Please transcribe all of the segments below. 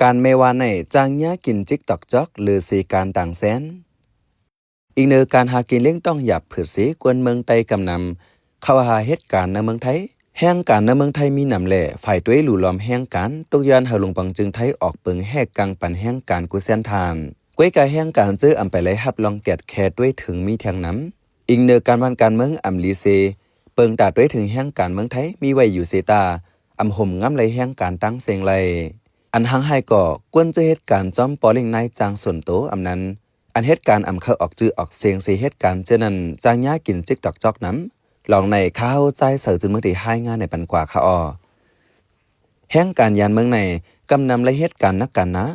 ການແມ່ວານໃນຈ້າງຫຍ້າກິນຈິກຕອກຈອກ ຫຼື ເສການຕ່າງແສນ. ອີງເນີການຫາກິນລ້ຽງຕ້ອງຫຍາບຜືດເສ ຄົນເມືອງໃຕ້ກຳນຳເຂົ້າຫາເຮັດການໃນເມືອງໄທ. ແຮງການໃນເມືອງໄທມີນຳແລ ຝ່າຍຕົວເອງຫຼູຫຼອມແຮງການ ຕົກຍ້ອນໃຫ້ຫຼວງປອງຈຶ່ງໄທອອກເປິງແຮກກາງປັນແຮງການກູແສນທ່ານ. ກວຍກາແຮງການເຈີອຳໄປໄລ່ຮັບລອງກຽດແຄ່ຕົວເອງເຖິງມີແທງນຳ. ອີງເນີການບ້ານການເມືອງອຳລີເຊ ເປິງຕາຕົວເອງເຖິງແຮງການເມືອງໄທມີໄວ້ຢູ່ເສຕາ ອຳໂຫມງາມໄລ່ແຮງການຕ່າງເສັງໄລ່. ອັນຮັ່ງຮ້າຍກໍ ກວນເຈີເຮັດການຈ້ອມປໍລິງນາຍຈ້າງສ່ວນໂຕອຳນັ້ນ ອັນເຮັດການອຳເຂົ້າອອກຈື່ອອກເສັງເສເຮັດການເຈີນັ້ນ ຈ້າງຫຍ້າກິນຈິກຕອກຈອກນຳ. ລອງໃນ ຂ້າເຮົາຈ່າຍເສີຈຶ່ງເມືອງໄທຮາຍງານໃນປັນກວ່າຄ່າອໍ. ແຮງການຍານເມືອງໃນ ກຳນຳໄລ່ເຮັດການໜັກການໜາ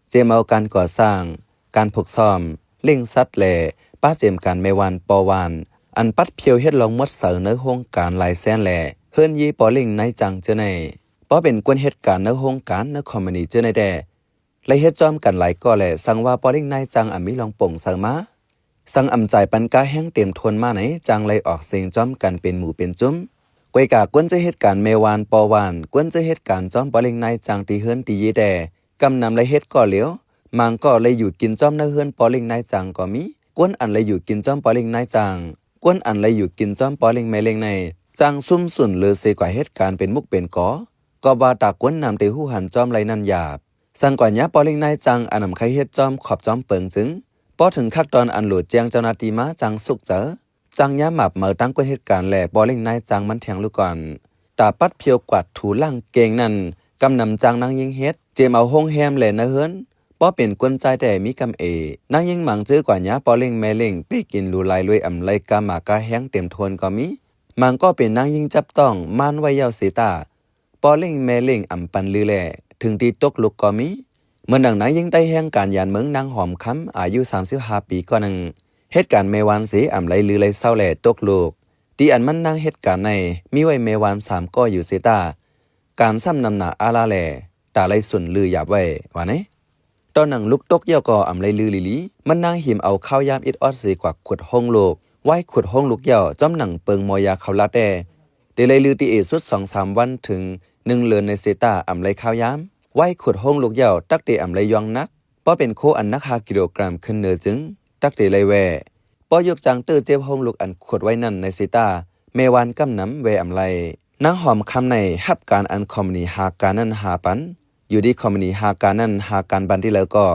ເຈມເອົາການກໍ່ສ້າງ, ການຝຶກຊ້ອມ, ລ້ຽງສັດ ແລະ ປະເຈມການແມ່ວານ ພໍ່ວານ ອັນປັດພຽວເຮັດລອງໝົດເສົາໃນໂຮງການຫຼາຍແສນ ແລະ ເຮືອນເຢປໍລິງນາຍຈ້າງເຈີໃນ. ພໍເປັນກວນເຮັດການໃນໂຮງການ ໃນຄອມພານີເຈີໃນແດ່ ໄລ່ເຮັດຈ້ອມກັນຫຼາຍກໍແລະ ສັງວ່າປໍລິງນາຍຈ້າງອຳມີລອງໂປ່ງໃສມາ ສັງອຳຈ່າຍປັນກາແຮງເຕັມໂທນມາໃນ ຈ້າງໄລ່ອອກເສັງຈ້ອມກັນເປັນໝູ່ເປັນຈຸ້ມ. ກວຍກາກວນເຈີເຮັດການແມ່ວານ ພໍ່ວານ ກວນເຈີເຮັດການຈ້ອມປໍລິງນາຍຈ້າງທີ່ເຮືອນທີ່ເຢແດ່ ກຳນຳໄລ່ເຮັດກໍຫຼຽວ. ມາງກໍໄລ່ຢູ່ກິນຈ້ອມໃນເຮືອນປໍລິງນາຍຈ້າງກໍມີ. ກວນອັນໄລ່ຢູ່ກິນຈ້ອມປໍລິງນາຍຈ້າງ ກວນອັນໄລ່ຢູ່ກິນຈ້ອມປໍລິງແມ່ເລ້ງໃນ ຈ້າງຊຸມຊຸນເລີເຊກວ່າເຮັດການເປັນມຸກເປັນກໍ ກໍວ່າຕາກວນນຳເຕຮູ້ຫັນຈ້ອມໄລ່ນັ້ນຫຍາບ. ສັງກວ່າຍາມປໍລິງນາຍຈ້າງອັນອຳໄຄເຮັດຈ້ອມຂອບຈ້ອມເປິງຈຶ່ງ ພໍເຖິງຄັກຕອນອັນໂຫຼແຈ້ງເຈົ້າໜ້າທີ່ມາ ຈ້າງສຸກເຈີ ຈ້າງຍາມໝາບເໝີຕາງກວນເຮັດການ ແລະ ປໍລິງນາຍຈ້າງມັນແທງລູກກ່ອນ. ຕາປັດພຽວກວາດຖູລ້າງເກັ່ງນັ້ນ ກຳນຳຈ້າງນາງຍິງເຮັດ ເຈມເອົາໂຮງແຮມ ແລະ ໃນເຮືອນ. ພໍເປັນກວນຈ່າຍແຕ່ມີກຳເອ ນາງຍິງໝາງເຈີກວ່າຍາມປໍລິງແມ່ເລ້ງເປກິນຫຼູຫຼາຍລວຍອຳໄລ່ກາໝາກາແຮງເຕັມໂທນກໍມີ. ມາງກໍເປັນນາງຍິງຈັບຕ້ອງ ມານໄວ້ເຍົາເສຕາ ປໍລິງແມ່ເລ້ງອຳປັນລືແລ ເຖິງຕີຕົກລຸກກໍມີ. ເໝືອນດັ່ງນາງຍິງໃຕ້ແຮງການຍານເມືອງ ນາງຫອມຄຳ ອາຍຸສາມສິບຫ້າປີ ກໍໜຶ່ງ ເຮັດການແມ່ວານເສ ອຳໄລ່ລືໄລ່ເຊົາ ແລະ ຕົກລຸກ. ທີ່ອັນມັນນາງເຮັດການໃນ ມີໄວ້ແມ່ວານສາມກໍຢູ່ເສຕາ ການຊ້ຳນຳໜາອາລາແລ ຕາໄລ່ຊຸນລືຫຍາບໄວ້ ວ່າໃນ. ຕອນໜັງລຸກຕົກເຍົາກໍອຳໄລ່ລືລີໆ ມັນນາງຫິມເອົາຄາວຍາມອິດອອດເສກວ່າຂຸດໂຮງລຸກ. ວາຍຂຸດໂຮງລຸກເຍົາ ຈ້ອມໜັງເປິງໝໍຢາເຂົາລາແຕ່ ເຕໄລ່ລືຕີເອສຸດສອງສາມວັນເຖິງໜຶ່ງເດືອນໃນເສຕາ ອຳໄລ່ຄາວຍາມ. ວາຍຂຸດໂຮງລຸກເຍົາ ຕັກເຕອຳໄລ່ຢ່ອງໜັກ ພໍເປັນໂຄອັນໜັກຫ້າກິໂລກຣາມຂຶ້ນເໜືອຈຶ່ງ ຕັກເຕໄລ່ແວ່. ພໍຍົກຈ້າງເຕີເຈັບໂຮງລຸກອັນຂຸດໄວ້ນັ້ນໃນເສຕາ ແມ່ວານກຳນຳແວ່ອຳໄລ່. ນາງຫອມຄຳໃນຮັບການອັນຄອມພານີຫ້າການນັ້ນຫາປັນ. ຢູ່ທີ່ຄອມພານີຫ້າການນັ້ນຫາການປັນທີ່ໃດກໍ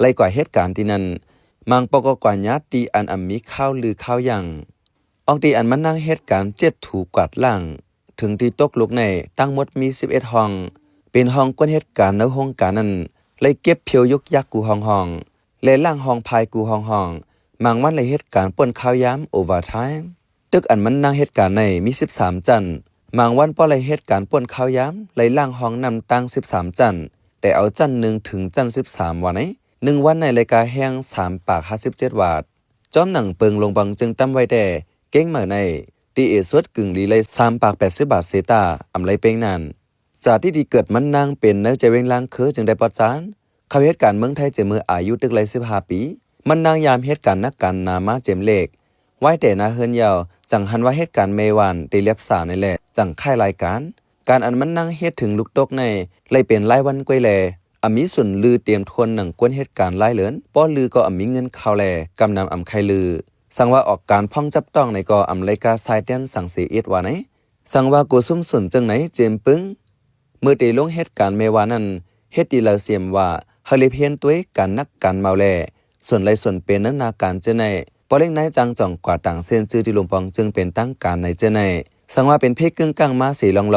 ໄລ່ກວ່າເຮັດການທີ່ນັ້ນ. ມາງປໍກໍກວ່າຍາມທີ່ອັນອຳມີຄາວລືຄາວຢ່າງ. ອອກທີ່ອັນມັນນາງເຮັດການເຈັດຖູກວາດລ້າງ ເຖິງທີ່ຕົກລຸກໃນ ທັງໝົດມີສິບເອັດຫ້ອງ ເປັນຫ້ອງກວນເຮັດການໃນໂຮງການນັ້ນ ໄລ່ເກັບພຽວຍຸກຍັກກູຫ້ອງໆ ແລະ ລ້າງຫ້ອງພາຍກູຫ້ອງໆ. ມາງວັນໄລ່ເຮັດການປ່ນຄາວຍາມ ໂອເວີທາມ. ຕຶກອັນມັນນາງເຮັດການໃນມີສິບສາມຊັ້ນ. ມາງວັນພໍໄລ່ເຮັດການປ່ນຄາວຍາມ ໄລ່ລ້າງຫ້ອງນ້ຳຕັ້ງສິບສາມຊັ້ນ ແຕ່ເອົາຊັ້ນໜຶ່ງເຖິງຊັ້ນສິບສາມ ວ່າໃນ. ໜຶ່ງວັນໃນໄລ່ກາແຮງສາມປາກຫ້າສິບເຈັດບາດ. ຈ້ອມໜັງເປິງລົງບັງຈຶ່ງຕ່ຳໄວ້ແຕ່ເກັ່ງເໝີໃນ ຕີເອສຸດກຶ່ງລີໄລ່ສາມປາກແປດສິບບາດເສຕາ ອຳໄລ່ເປັງນັ້ນ. ສາທິດທີ່ເກີດມັນນາງເປັນໃນໃຈວຽງລ່າງຄືຈຶ່ງໄດ້ປອດຈານ ເຂົ້າເຮັດການເມືອງໄທເຈາະເມື່ອອາຍຸຕຶກໄລ່ສິບຫ້າປີ. ມັນນາງຍາມເຮັດການໜັກການໜາມາເຈັມເລັກ ໄວ້ແຕ່ໜ້າເຮືອນເຍົາ ຈັ່ງຫັນວ່າເຮັດການແມ່ວານໄດ້ລຽບສາໃນແຫຼະ ຈັ່ງຄ້າຍລາຍການ. ການອັນມັນນາງເຮັດເຖິງລຸກຕົກໃນ ໄລ່ເປັນລາຍວັນກວຍແລ ອຳມີຊຸນລືຕຽມໂທນໜັງກວນເຮັດການລາຍເດືອນ ປໍລືກໍອຳມີເງິນເຂົ້າແລ ກຳນຳອຳໄຄລື. ສັງວ່າອອກການພ້ອງຈັບຕ້ອງໃນກໍອຳໄລ່ກາຊາຍແຕ່ນສັງເສອິດວ່າໃນ. ສັງວ່າໂກຊຸມຊຸນເຈີງໃນເຈມປຶງ ເມື່ອເຕລົງເຮັດການແມ່ວານນັ້ນ ເຮັດທີ່ລາວສຽມວ່າ ເຮົາເລັບຮຽນຕົວການໜັກການເມົາແລ ສ່ວນໄລ່ສ່ວນເປັນໃນໜ້າການເຈີໃນ ປໍລິງນາຍຈ້າງຈ່ອງກວ່າຕ່າງເສັ້ນຈື່ທີ່ລົງປອງຈຶ່ງເປັນທາງການໃນເຈີໃນ. ສັງວ່າເປັນເພກຶ່ງກາງມາເສລອງໆ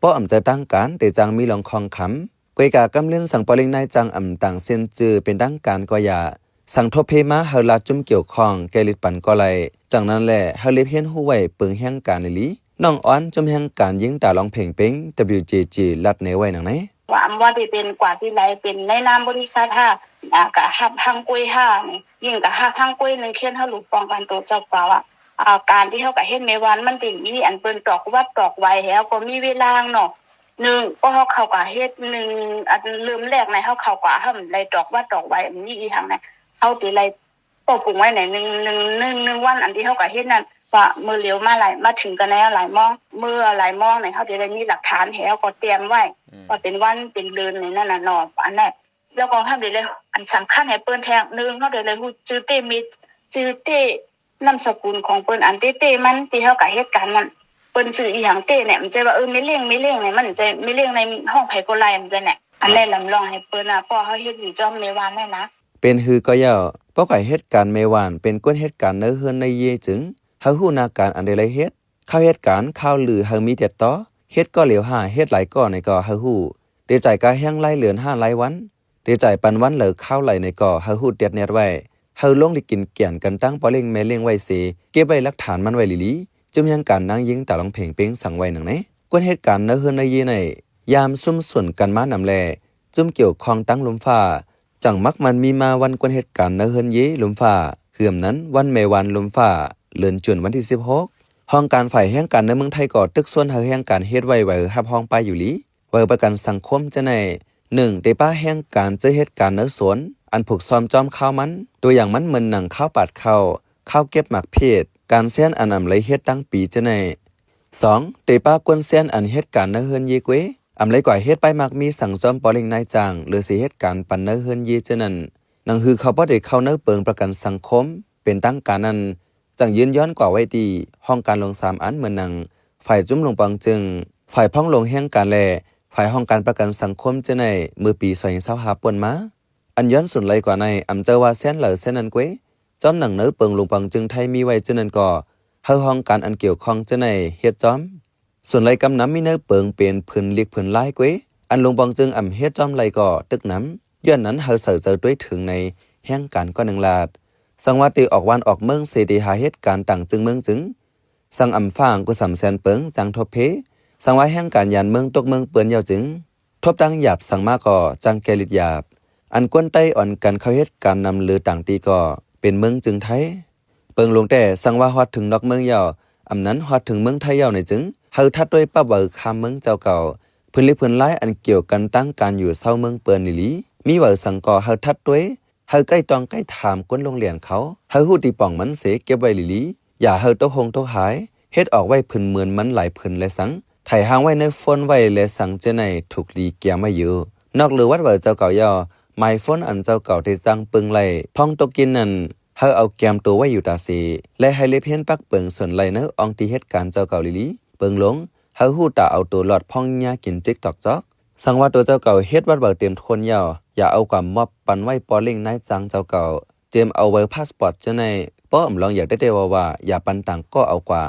ປໍອຳເຈີທາງການ ແຕ່ຈັ່ງມີລອງຄອງຄຳ. ກວຍກາກຳເລື່ອນສັງປໍລິງນາຍຈ້າງອຳຕ່າງເສັ້ນຈື່ເປັນທາງການກໍຢ່າ ສັງທົບເພມາເຮົາລາດຈຸ້ມກ່ຽວຂ້ອງແກ່ລິດປັນກໍໄລ່. ຈັ່ງນັ້ນແຫຼະ ເຮົາເລັບຮຽນຮູ້ໄວ້ເປິງແຮງການອີ່ຫຼີ. ນ້ອງອອນ ຈຸ້ມແຮງການຍິງຕາລອງເພັງເປັງ WJG ລັດແນໄວ້ດັ່ງໃນ. ວ່າອຳວ່າທີ່ເປັນກວ່າທີ່ໄລ່ເປັນໃນນາມບໍລິສັດຫາ ອ່າ ກະຮັບຮັງກວຍຫາ ຍິ່ງກະຮັບຮັງກວຍໜຶ່ງ ຂຽນເຮົາລູກປ້ອງກັນໂຕເຈົ້າກວ່າວ່າ ອ່າ ການທີ່ເຮົາກະເຮັດແມ່ວານ ມັນເປັນມີອັນເພິ່ນຕອກວັດຕອກໄວ ແລ້ວກໍມີເວລາເນາະ. ໜຶ່ງ ກໍເຮົາເຂົ້າກະເຮັດ ໜຶ່ງ ອັນເລີ່ມແລກໃນເຮົາເຂົ້າກະເຮົາໄລ່ຕອກວັດຕອກໄວ ອັນມີອີ່ຫຍັງໃນ ເຮົາຊິໄລ່ ກໍປຸງໄວ້ໃນໜຶ່ງ ໜຶ່ງ ໜຶ່ງ ໜຶ່ງວັນ ອັນທີ່ເຮົາກະເຮັດນັ້ນ ວ່າມື້ຫຼຽວມາຫຼາຍ ມາເຖິງກັນແລ້ວຫຼາຍໂມງ ມື້ຫຼາຍໂມງນີ້ ເຮົາຈະໄດ້ມີຫຼັກຖານ ແລ້ວກໍຕຽມໄວ້ ອືມ ວ່າເປັນວັນເປັນເດືອນນີ້ນັ້ນນະເນາະ ອັນນັ້ນ. ແລ້ວກໍເຮົາໄດ້ ອັນສຳຄັນໃຫ້ເພິ່ນແທ້ໜຶ່ງ ເຮົາໄດ້ ໄດ້ຮູ້ຊື່ເຕ້ມີ ຊື່ເຕ້ ນາມສະກຸນຂອງເພິ່ນ ອັນເຕ້ໆມັນ ທີ່ເຮົາກະເຮັດການນັ້ນ ເພິ່ນຊື່ອີ່ຫຍັງເຕ້ນີ້ ມັນຈະວ່າ ເອີ ແມ່ລ້ຽງ ແມ່ລ້ຽງນີ້ ມັນຈະ ແມ່ລ້ຽງໃນຫ້ອງໃຜກໍໄດ້ ມັນຈະແນ່ ອັນແລະລຳລອງໃຫ້ເພິ່ນນະ ເພາະເຮົາເຮັດຢູ່ຈອມແມ່ບ້ານນັ້ນນະ. ເປັນຫືກໍເຢາະ ເພາະການເຮັດການແມ່ບ້ານ ເປັນຄົນເຮັດການໃນເຮືອນໃນເຢຍຈຶ່ງ ເຮົາຮູ້ໜ້າການອັນໃດໄດ້ເຮັດ ຂ່າວເຮັດການ ຂ່າວລືເຮົາມີຕິດຕໍ່ ເຮັດກໍຫຼຽວຫາ ເຮັດຫຼາຍກໍໃນກໍເຮົາຮູ້ ເດຈ່າຍກາແຮງລາຍເດືອນຫາລາຍວັນ ເດຈ່າຍປັນວັນເລີຄາວໄຫຼໃນກໍເຮົາຮູ້ແຕດແນດໄວ້ ເຮົາລົງໄດ້ກິນກຽນກັນຕັ້ງພໍ່ລ້ຽງແມ່ລ້ຽງໄວ້ເສ ເກັບໄວ້ຫຼັກຖານມັນໄວ້ຫຼີໆ ຈຸ້ມແຮງການນາງຍິງຕາຫຼອງເພງເປັງສັງໄວ້ໜັງໃນ ຄົນເຮັດການໃນເຮືອນໃນເຢໃນ ຍາມຊຸມຊົນກັນມານຳແລ ຈຸ້ມກ່ຽວຂ້ອງຕັ້ງລົມຟ້າ ຈັ່ງມັກມັນມີມາວັນຄົນເຮັດການໃນເຮືອນເຢລົມຟ້າ ເຮືອນນັ້ນ ວັນແມ່ບ້ານລົມຟ້າ ເດືອນຈູນວັນທີສິບຫົກ ຫ້ອງການຝ່າຍແຮງການໃນເມືອງໄທກໍຕຶກຊວນໃຫ້ແຮງການເຮັດໄວ້ ໃບຮັບຮອງປ້າຍຢູ່ຫຼີ ໃບປະກັນສັງຄົມຈະໃນ ໜຶ່ງ ເຕປາແຮງການເຈີເຮັດການໃນສວນ ອັນຜູກຊອມຈອມຄາວມັນ ຕົວຢ່າງມັນເໝືອນໜັງຄາວປາດເຂົ້າ ຄາວເກັບໝາກເພັດ ການແຊນອັນອຳໄລເຮັດຕັ້ງປີຈະໃນ ສອງ ເຕປາຄົນແຊນອັນເຮັດການໃນເຮືອນເຢເກວ ອຳໄລກວ່າເຮັດປ້າຍໝາກມີສັງຈອມປໍລິງນາຍຈ້າງ ຫຼືຊິເຮັດການປັນໃນເຮືອນເຢເຈີນັ້ນ ໜັງຫືເຂົາບໍ່ໄດ້ເຂົ້າໃນເປິງປະກັນສັງຄົມ ເປັນທາງການນັ້ນ ຈັ່ງຢືນຍ້ອນກວ່າໄວ້ທີ່ຫ້ອງການຫຼວງສາມອັນເໝືອນໜັງ ຝ່າຍຈຸ້ມຫຼວງປອງຈຶ່ງ ຝ່າຍພອງຫຼວງແຮງການ ແລະ ຝ່າຍຫ້ອງການປະກັນສັງຄົມເຈີໃນ ເມື່ອປີສອງພັນຊາວຫ້າປົນມາ ອັນຍ້ອນສູນໄລກວ່າໃນ ອຳເຈົ້າວ່າແຊນເຫຼົ່າແຊນນັ້ນເກວ ຈອມໜັງໃນເປິງຫຼວງປອງຈຶ່ງໄທມີໄວ້ເຈີນັ້ນກໍ ເຮົາຫ້ອງການອັນກ່ຽວຂ້ອງເຈີໃນເຮັດຈອມ ສ່ວນໄລກຳນຳມີໃນເປິງເປັນຜືນລິກຜືນລາຍເກວ ອັນຫຼວງປອງຈຶ່ງອຳເຮັດຈອມໄລກໍຕຶກນຳ ຍ້ອນນັ້ນເຮົາໃສ່ໃຈຕົວເຖິງໃນແຮງການກໍໜຶ່ງລາດ ສັງວ່າເຕອອກບ້ານອອກເມືອງເສເຕຫາເຮັດການຕ່າງຈຶ່ງເມືອງຈຶ່ງ ສັງອຳຝາງກໍສຳແສນເປິງຈັ່ງທົບເພ ສັງວ່າແຮງການຍານເມືອງຕົກເມືອງເປື້ອນຍາວຈຶ່ງ ທົບຕັ້ງຫຍາບສັງມາກໍຈັ່ງແກ່ລິດຫຍາບ ອັນຄົນໃຕ້ອ່ອນກັນເຂົ້າເຮັດການນຳຫຼືຕ່າງຕີກໍເປັນເມືອງຈຶ່ງໄທ ເປິງຫຼວງແຕ່ ສັງວ່າຮອດເຖິງນອກເມືອງຍາວ ອຳນັ້ນຮອດເຖິງເມືອງໄທຍາວໃນຈຶ່ງ ເຮົາທັດດ້ວຍປັບເຫວີຂ້າມເມືອງເຈົ້າເກົ່າ ຜືນລິກຜືນລາຍອັນກ່ຽວກັນຕັ້ງການຢູ່ເຊົາເມືອງເປື້ອນລີໆ ມີເຫວີສັງກໍເຮົາທັດດ້ວຍ ເຮົາໃກ້ຕ້ອງໃກ້ຖາມຄົນໂລງລຽນເຂົາ ເຮົາຮູ້ຕີປ່ອງມັນເສເກັບໄວ້ລີໆ ຢ່າເຮົາຕົກຫົງຕົກຫາຍ ເຮັດອອກໄວ້ຜືນເໝືອນມັນຫຼາຍຜືນແລະສັງ ໄຖຮ່າງໄວ້ໃນໂຟນໄວ້ແລະສັງເຈີໃນຖືກລີກຽມໄວ້ຢູ່ ນອກເຫຼືອວັດເຫວີເຈົ້າເກົ່າຍາວ ໝາຍໂຟນອັນເຈົ້າເກົ່າໄດ້ຈ້າງເປິງໄລ ພອງຕົກກິນນັ້ນ ເຮົາເອົາກຽມໂຕໄວ້ຢູ່ຕາເສ ແລະ ໃຫ້ເລັບຮຽນປັກເປິງສ່ວນໄລໃນອ່ອງຕີເຮັດການເຈົ້າເກົ່າລີໆ ເປິງຫຼວງ ເຮົາຮູ້ຕາເອົາໂຕລອດພອງຫຍ້າກິນຈິກຕອກຈອກ ສັງວ່າໂຕເຈົ້າເກົ່າເຮັດວັດເຫວີເຕັມໂທນຍາວ ຢ່າເອົາກວ່າມອບປັນໄວ້ປໍລິງນາຍຈ້າງເຈົ້າເກົ່າ ເຕມເອົາເຫວີພາສປອດເຈົ້າໃນ ປໍອຳລອງຢາກໄດ້ແຕ່ເວົ້າວ່າ ຢ່າປັນຕ່າງກໍເອົາກວ່າ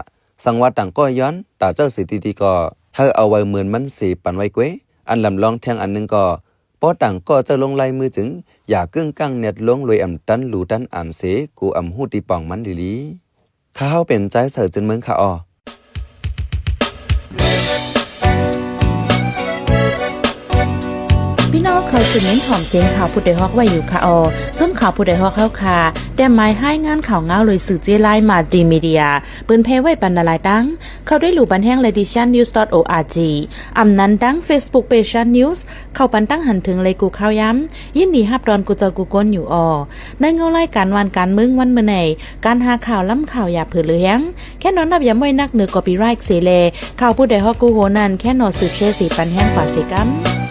ສັງວ່າຕ່າງກໍຍ້ອນ ຕາເຈົ້າເສຕີໆກໍ ເຮົາເອົາໄວ້ເໝືອນມັນເສປັນໄວ້ເກວ ອັນລຳລອງແທ່ງອັນໜຶ່ງກໍ ປໍຕ່າງກໍເຈົ້າລົງລາຍມືຈຶ່ງ ຢ່າກຶ້ງກັ້ງແນດລົງລວຍອຳຕັນຫຼູຕັນອານເສ ກູອຳຮູ້ຕີປ່ອງມັນລີໆ. ຂ້າເຮົາເປັນຈາຍເສີຈືນເມືອງ ຂ້າອໍ. ພີ່ນ້ອງເຂົ້າສູ່ເມັນຫອມສຽງຂ່າວຜູ້ໃດຮອກໄວ້ຢູ່ ຂ້າອໍ. ຈຸ້ມຂ່າວຜູ້ໃດຮອກເຮົາຄ່າ ແຕ້ມໝາຍຮາຍງານຂ່າວງາວໂດຍສື່ເຈ້ລາຍ Multimedia ເປີນແຜ່ໄວ້ປັນຫຼາຍໆຕັ້ງ ເຂົ້າໄດ້ຫຼູ່ບັນແຮງ Ladition News dot org ອຳນັ້ນຕັ້ງ Facebook Page News ເຂົ້າປັນຕັ້ງຫັນເຖິງໄລກູ່ຂ່າວຍາມ ຍິນດີຮັບຕ້ອນກູ່ເຈົ້າກູ່ຄົນຢູ່ ອໍ. ໃນເງົາລາຍການຫວ່ານການເມືອງວັນມື້ໃນ ການຫາຂ່າວລ້ຳຂ່າວຢ່າເຜີເຫຼືອແຮງ ແຄ່ນອນນັບຢາມໄວ້ນັກເໜືອ copyright ເສແລ ຂ່າວຜູ້ໃດຮອກກູ່ໂຫນັ້ນ ແຄ່ນອນສືບແຊເສປັນແຮງກວ່າເສກຳ.